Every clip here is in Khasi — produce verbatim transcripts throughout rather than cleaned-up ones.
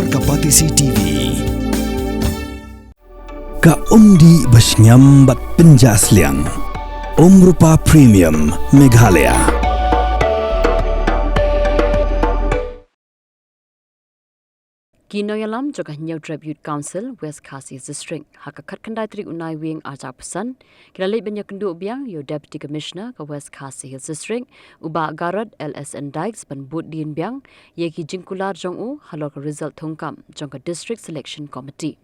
Ka Batesi T V. Ka umdih ba shngiam bad pynjah sliang. Umrupa Premium Meghalaya. Ki nongïalam jong ka Hynñiewtrep Youth Council West Khasi District ha ka khatkhyndai tarik u Naiwieng arhajar arphew san ki la leit ban ïakynduh biang ïa u Deputy Commissioner ka West Khasi Hills District, u Bah Garod L S N Dykes, ban bud dien biang ïa ki jingkular jong u halor ka result thungkam jong ka District Selection Committee.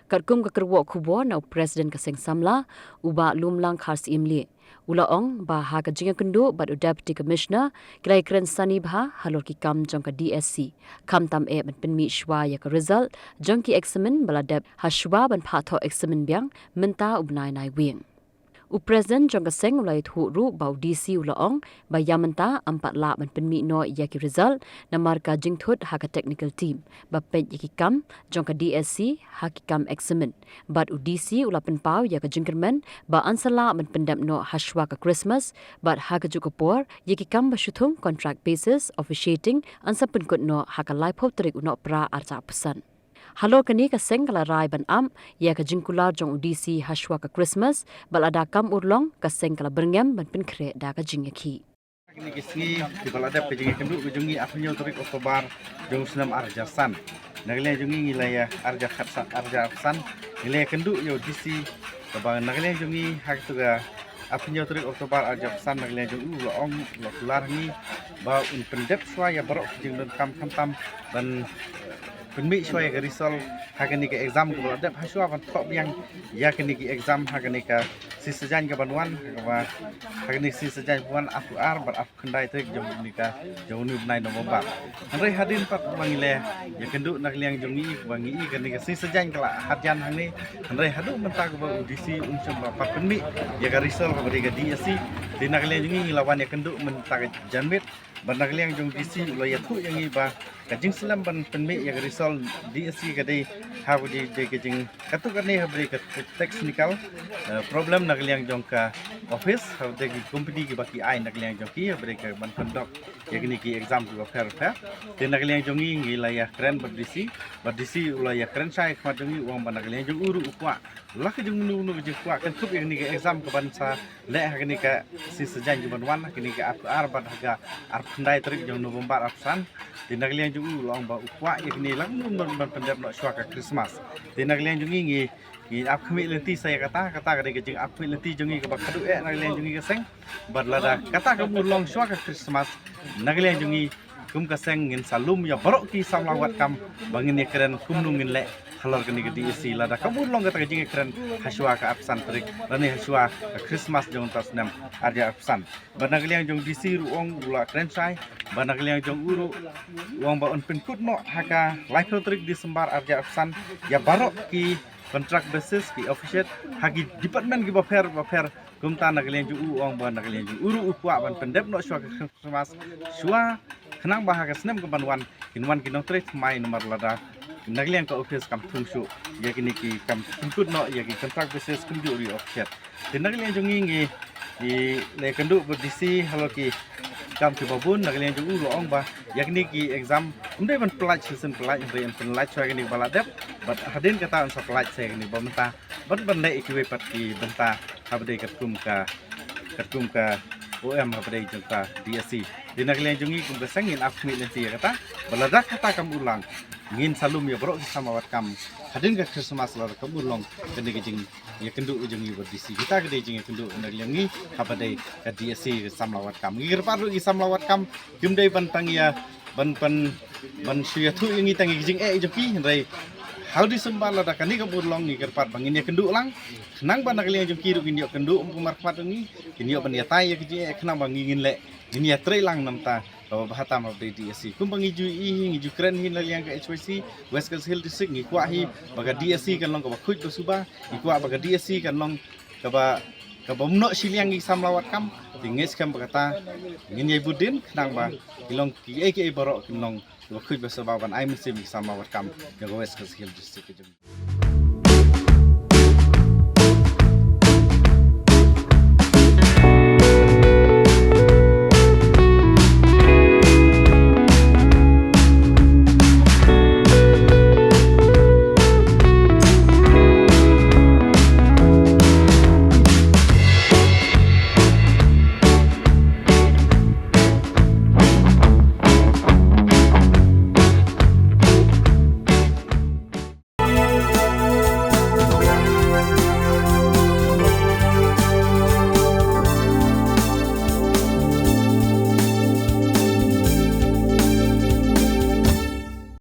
Katkum ka kyrwoh khubor na u President ka Seng Samla, u Bah Lumlang Kharsyiem Lieh, u la ong ba ha ka jingïakynduh bad u Deputy Commissioner, ki la ïakren sani bha halor ki kam jong ka D S C, khamtam eh ban pynmih shuwa ïa ka result jong ki eksamin ba la dep, ha shuwa ban phah thoh eksamin biang mynta u bnai Naiwieng. U President jong ka Seng u la ïathuh ruh ba u D C u la ong ba ïa mynta ym pat lah ban pynmih noh ïa ki result namar ka jingthut ha ka technical team ba peit ïa ki kam jong ka D S C ha ki kam eksamin. Bad u D C u la pynpaw ïa ka jingkyrmen ba yn sa lah ban pyndep noh ha shuwa ka Christmas, bad ha kajuh ka por ïa ki kam ba shu thung contract basis officiating yn sa pynkut noh ha ka laiphew tarik u Nohprah arhajar arphew san. Halor kane ka Seng ka la rai ban ap ïa ka jingkular jong u D C ha shuwa ka Christmas, bad lada kam urlong ka Seng ka la byrngem ban pynkhreh da ka jingïakhih. Kine ki sngi kiba la dep ka jingïakynduh ka jong ngi ha hynñiew tarik October jong u snem arhajar san. Na ka liang jong ngi ngi la ïa arhajar khatsan, arhajar arphew san, ngi la ïakynduh ïa u D C, kaba na ka liang jong ngi ha katu ka ha hynñiew tarik October arhajar arphew san na ka liang jong u la ong, la kular ngi ba un pyndep shuwa ïa baroh ki jingdonkam khamtam ban pynmih shuwa ïa ka result ha kane ka exam kaba la dep, ha shuwa ban thoh biang ïa kane ki exam ha kane ka sngi Saitjaiñ kaban wan, ha kaba, ha kane ka sngi Saitjaiñ ban wan, arphew ar bad arphew khyndai tarik jong une ka, jong une u bnai November. Hynrei hadien pat ba ngi la ïakynduh na ka liang jong ngi ba ngi i kane ka sngi Saitjaiñ ka la hajan hangne, hynrei haduh mynta kaba u D C um shym la pat pynmih ïa ka result kaba dei ka D S C. Te na ka liang jong ngi ngi la wan ïakynduh mynta ka janmiet, bad na ka liang jong u D C u la ïathuh ïa ngi ba ka jingslem ban pynmih ïa ka result D S C ka dei, ha ba dei, dei ka jing, katto katne ha ba dei ka technical, eh, problem na ka liang jong ka office, ha ba dei ki company kiba ki ai na ka liang jong ki, ha ba dei ka ban conduct ïa kine ki exam kiba pher pher. Te na ka liang jong ngi ngi la ïakren bad D C, bad D C u la ïakren shai khmat jong ngi, u ong ba na ka liang jong u ruh u kwah, la ka jong u, u kwah kynthup ïa kine ki exam kaban sa leh ha kane ka sngi Saitjaiñ kaban wan, ha kane ka arphew ar bad ha ka arphew khyndai tarik jong November arphew san. Te na ka liang jong u u la ong ba u kwah ïa kine la ka mut ban, ban pyndep noh shuwa ka Christmas. Te na ka liang jong ngi ngi, ngi ap khmih lynti sa ïa kata, kata ka dei ka jingap khmih lynti jong ngi kaba khadduh eh na ka liang jong ngi ka Seng. Bad lada kata kam urlong shuwa ka Christmas, na ka liang jong ngi kum ka Seng ngin sa lum ïa baroh ki samla wad kam ba ngin ïakren kumno ngin leh halor kane ka D S C, lada kam urlong kata ka jingïakren ha shuwa ka arphew san tarik, lane ha shuwa ka Christmas jong uta u snem arhajar arphew san. Bad na ka liang jong u D C ruh u ong u la kren shai, bad na ka liang jong u ruh u ong ba un pynkut noh ha ka laiphew tarik December arhajar arphew san ïa baroh ki contract basis, ki officiate ha ki department kiba pher bapher. Kumta na ka liang jong u u ong ba na ka liang jong u ruh u kwah ban pyndep noh shuwa ka Christmas, shuwa, khnang ba ha ka snem kaban wan kin wan ki nongtrei thymmai, namar lada na ka liang ka office kam thung shuh ïa kine ki, kam pynkut noh ïa ki contract basis kumjuh ruh ïa officiate. Te na ka liang jong ngi ngi, ngi la ïakynduh bad D C halor ki kam kiba bun, na ka liang jong u u la ong ba ïa kine ki exam ym dei ban pyllait shisien pyllait, hynrei yn pyllait shuwa ïa kine ba la dep, bad hadien kata yn sa pyllait sa ïa kine ba mynta, ban, ban leh ïa kiwei pat ki bynta ha ba dei katkum ka, katkum ka O M ha ba dei jong ka D S C. Te na ka liang jong ngi kum ka Seng ngin ap khmih lynti ïa kata, bad lada kata kam urlong ngin sa lum ïa baroh ki samla wad kam hadien ka Christmas lada kam urlong kane ka jingïakynduh jong ngi bad D C. Kata ka dei jingïakynduh na ka liang ngi ha ba dei ka D S C, ka samla wad kam. Ngi kyrpad ruh ïa ki samla wad kam, kim dei ban tang ïa, ban, ban, ban shu ïathuh ïa ngi tang ïa ki jingeh jong ki, hynrei ha u December lada kane kam urlong ngi kyrpad ba ngin ïakynduh lang, khnang ba na ka liang jong ki ruh kin ïoh kynduh ym pu markhmat jong ngi, kin ïoh ban ïatai ïa ki jingeh, khnang ba ngi ngin leh, ngin ïatrei lang na bynta kaba bha tam ha ba dei D S C. Kumba ngi ju ïohi, ngi ju kren hi na liang ka H Y C West Khasi Hills District, ngi kwah hi ba ka D S C kan long kaba khuid ba suba, ngi kwah ba ka D S C kan long kaba, kaba ym noh shiliang ïa ki samla wad kam. Te ngi ngeit skhem ba kata ngin ïai bud dien khnang ba ki long kiei kiei baroh kin long kaba khuid ba suba ban ai mynsiem ïa ki samla wad kam jong ka West Khasi Hills District ka jong ngi.